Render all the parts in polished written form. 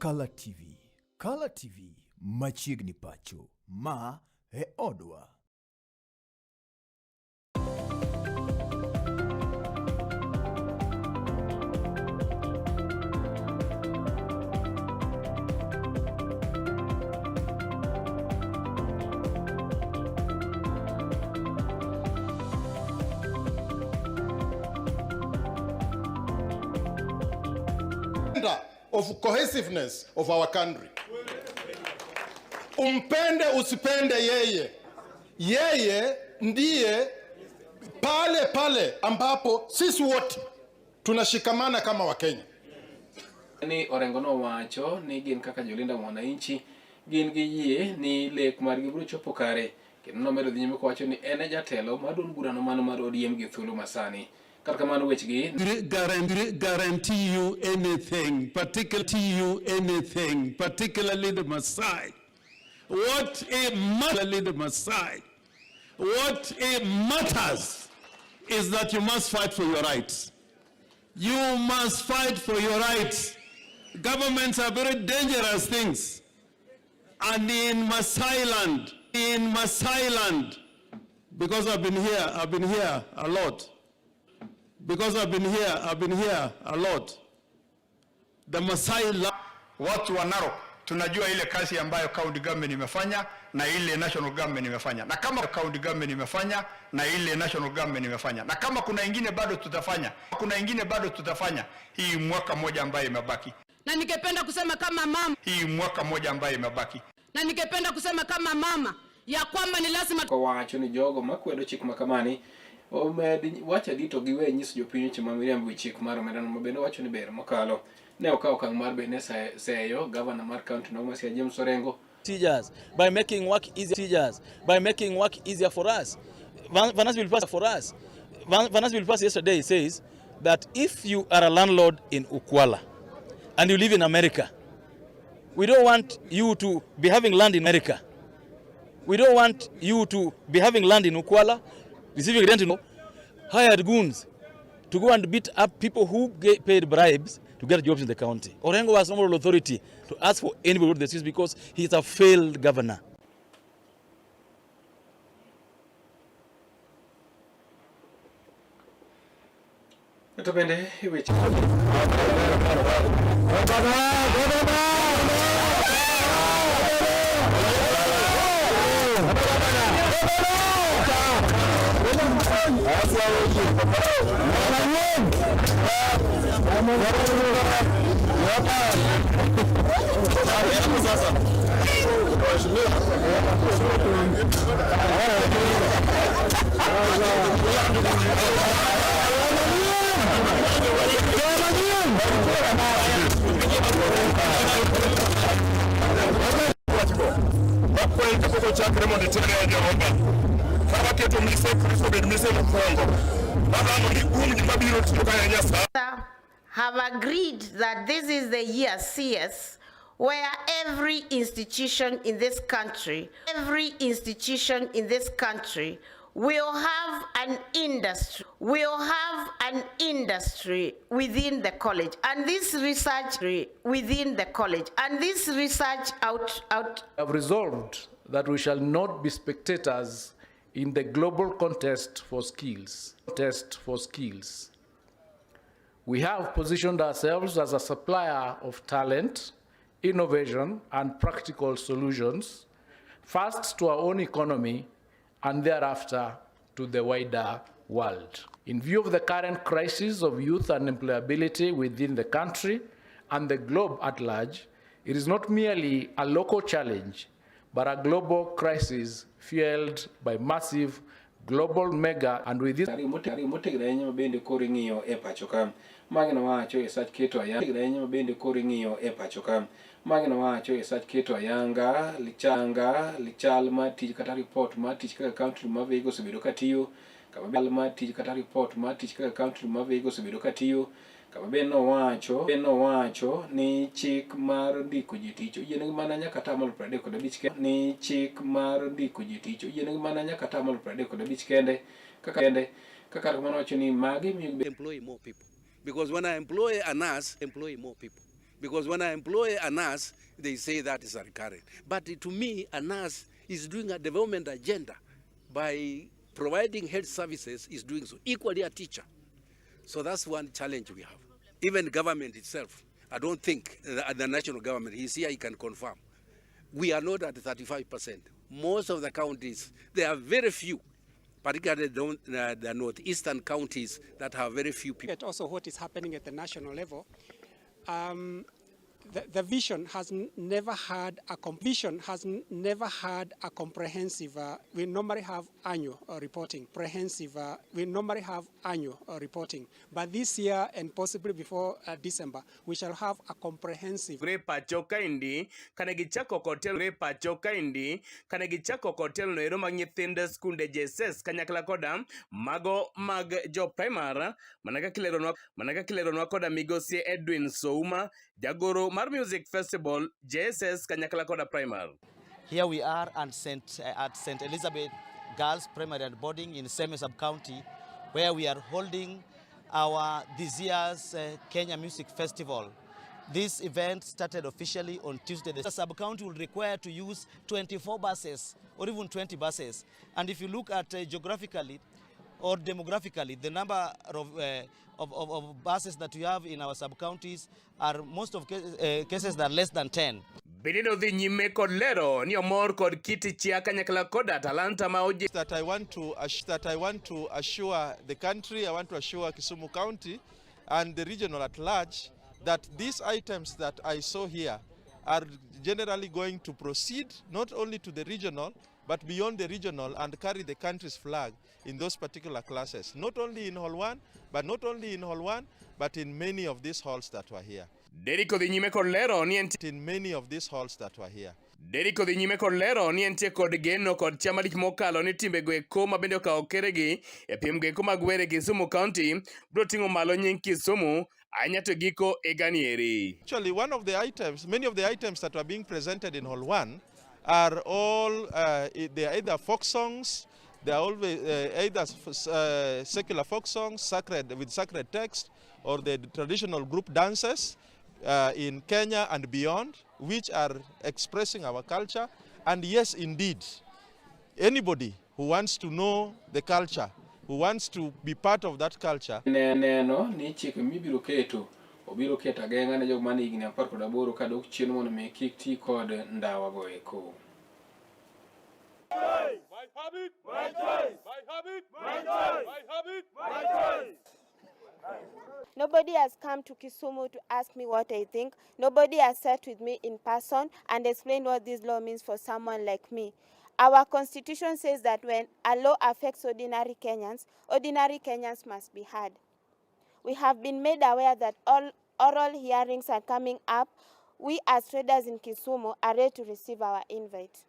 Kala TV, Kala TV machiegni pacho, ma e odwa. Of cohesiveness of our country. Umpende usipende yeye, yeye ndiye pale pale ambapo sisi wote tunashikamana kama Wakenya. Ni Orengo nowacho ni gin kaka jolinda mwananchi gin gi yie ni lek margi biro chopo kare kendo nomedo dhi nyime kowacho ni en e jatelo mar duond burano mano mar ODM gi thuolo masani. Kata kamano wechegi guarantee you anything, particularly you anything, particularly the Maasai. What it matters, the Maasai. What it matters is that you must fight for your rights. You must fight for your rights. Governments are very dangerous things. And in Maasai land, in Maasai land, because I've been here a lot. Because I've been here a lot. The Maasai land. Watu wa Narok tunajua ile kazi ambayo county government imefanya na ile national government imefanya, na kama county government imefanya na ile national government imefanya, na kama kuna ingine bado tutafanya, kuna ingine bado tutafanya hii mwaka moja ambayo imebaki, Na ningependa kusema kama mama, hii mwaka moja ambayo imebaki, na ningependa kusema kama mama ya kwamba ni lazima kowacho ni jogo makwedo chik makamani omed wacho adi to giwe nyiso jopiny weche ma miriambo e chik mar omenda no ma bende wacho ni ber mokalo. Ne okawo okang' mar bende seyo gavana mar kaunti no Masia James Orengo procedures by making work easier procedures by making work easier for us. Finance Bill passed for us. Finance Bill passed yesterday says that if you are a landlord in Ukwala and you live in America, we don't want you to be having land in America. We don't want you to be having land in Ukwala, receiving rent, hired goons to go and beat up people who get paid bribes to get jobs in the county. Orengo has no moral authority to ask for anybody to the streets because he is a failed governor. To bende e weche Have agreed that this is the year CS where every institution in this country, every institution in this country will have an industry, will have an industry within the college, and this research within the college, and this research out, out. We have resolved that we shall not be spectators in the global contest for skills. Test for skills. We have positioned ourselves as a supplier of talent, innovation, and practical solutions, first to our own economy and thereafter to the wider world. In view of the current crisis of youth unemployability within the country and the globe at large, it is not merely a local challenge, but a global crisis fueled by massive global mega and with this motegno ahinya ma bende koro ing'iyo e pacho ka. Magi nowacho e sach keto ayanga ahinya ma bende koro ing'iyo e pacho ka. Magi nowacho e sach keto ayanga lichanga lichal mar tich kata report mar tich kaka kaunti ma Vihiga osebedo katiyo kama mar tich kata report mar tich kaka kaunti ma Vihiga osebedo katiyo kama bende nowacho ni chik mar ndiko ji tich oyienegi mana nyaka atamalo 35 ni chik mar ndiko ji tich oyienegi mana nyaka atamalo 35 kende kaka kamano wacho ni magi miyo employ more people, because when I employ a nurse, employ more people, Because when I employ a nurse, they say that is a recurrent. But to me, a nurse is doing a development agenda by providing health services, is doing so. Equally a teacher. So that's one challenge we have. Even government itself, I don't think the national government, he's here, he can confirm. We are not at 35%. Most of the counties, there are very few, particularly the northeastern counties that have very few people. At also what is happening at the national level, the vision has never had a vision has never had a comprehensive. We normally have annual reporting, comprehensive. We normally have annual reporting, but this year and possibly before December, we shall have a comprehensive. Re pacho kaendi kane gichako kod telo re pacho kaendi kane gichako kod telo noero mag nyithind skunde JSS kanyakla koda mago mag jo primar mana kaka ileronwa koda migosi Edwin Souma, jagoro mar Music Festival JSS kanyakla koda primar. Here we are at St. Elizabeth Girls Primary and Boarding in Seme Sub-County, where we are holding our this year's Kenya Music Festival. This event started officially on Tuesday. The sub-county will require to use 24 buses or even 20 buses. And if you look at geographically or demographically, the number of buses that we have in our sub-counties are most of cases that are less than 10. Bende nodhi nyime kod lero ni omor kod kit chia kanyakla koda talanta ma oji That I want to assure the country, I want to assure Kisumu County and the regional at large that these items that I saw here are generally going to proceed not only to the regional but beyond the regional and carry the country's flag in those particular classes, not only in Hall 1, but not only in Hall 1, but in many of these halls that were here. Derrick odhi nyime kod lero ni In many of these halls that were here. Derrick odhi nyime kod lero ni entie kod geno kod chia malich mokalo ni timbego eko ma bende okawo keregi e piem eko mag wer e Kisumu County biro ting'o malo nying Kisumu ahinya to giko higani eri. Actually, one of the items, many of the items that were being presented in Hall 1 are all, they are either folk songs, they are always either secular folk songs, sacred with sacred text, or the traditional group dances in Kenya and beyond, which are expressing our culture. And yes, indeed, anybody who wants to know the culture, who wants to be part of that culture, Ne neno ni chike mibiro keto obiro keto ageng'a ne jogo man higni 18 kadok chien mondo mi kik ti kod ndawa go eko. My habit, my choice. My habit, my choice. My habit, my choice. Nobody has come to Kisumu to ask me what I think. Nobody has sat with me in person and explained what this law means for someone like me. Our constitution says that when a law affects ordinary Kenyans must be heard. We have been made aware that all oral hearings are coming up. We as traders in Kisumu are ready to receive our invite.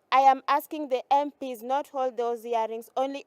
I am asking the MPs not hold those hearings only in